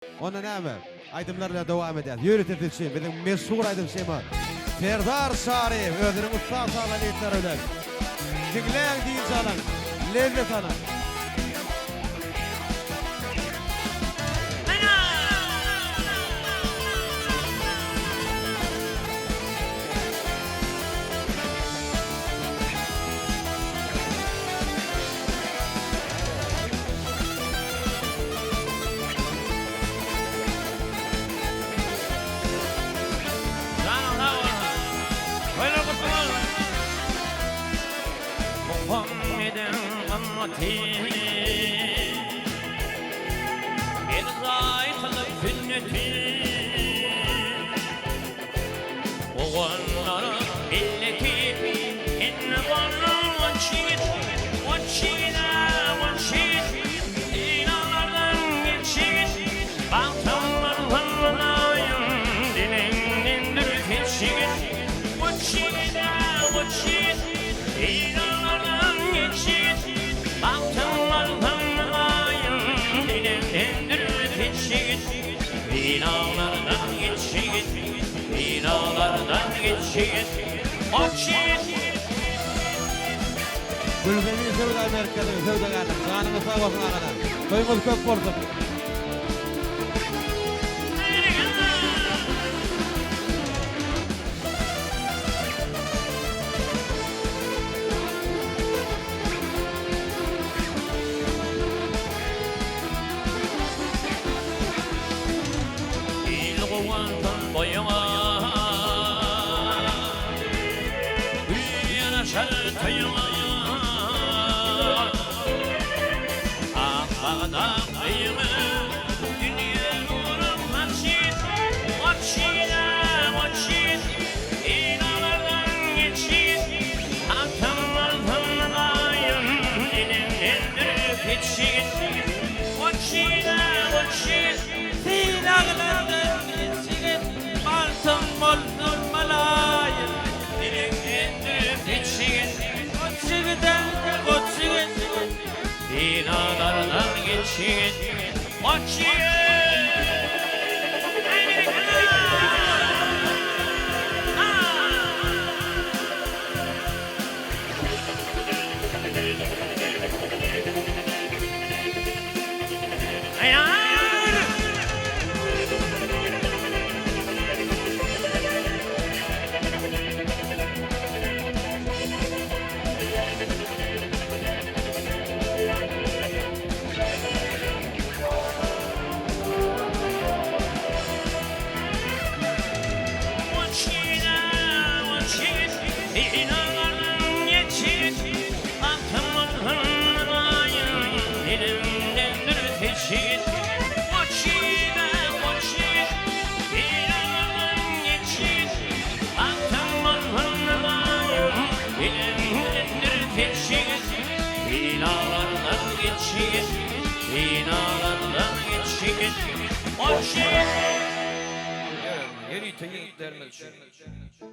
Onda näme? Aýdymlar bilen dowam edýäs. Ýörite siz üçin biziň meşhur aýdymçymyz Serdar Çaryýew özüniň ussat sazly ýigitleri bilen. Diňläň, dynç alyň, lezzet alyň. Janyň sag bolsun. Toýlar gutly bolsun. Muhammediň ymmaty Berjaý kylyp sünneti Oganlara milleti Indi bolduň goç ýigit Goç ýigit-ä goç ýigit Synaglardan geç ýigit Bagtyň bolsun mylaýym Diliňden dür seç ýigit Goç ýigit-ä goç ýigit Synaglardan geç ýigit Bagtyň bolsun mylaýym Diliňden dür seç ýigit Synaglardan geç ýigit Synaglardan geç ýigit Goç ýigit. Gülzemin söwda merkeziniň söwdagärleri janyňyz sag bolsun agalar. Toýuňyz köp bolsun. Il guwansyn boýuňa, Gül ýaraşar toýuňa. Ak bagda öýüňe, Dünýä nurun saçyp, Goç ýigide, goç ýigit, Synaglardan geçip, Atam bolsun mylaýym, Diliňden dürüp hiç ýigit, Goç ýigide, goç ýigit. Synaglardan geç ýigit, Bagtyň bolsun mylaýym. Diliňden dürüp hiç ýigit. Goç ýigide, goç ýigit. Synaglardan geç ýigit, Goç ýigit. Ýörite ýigitlerimiz üçin.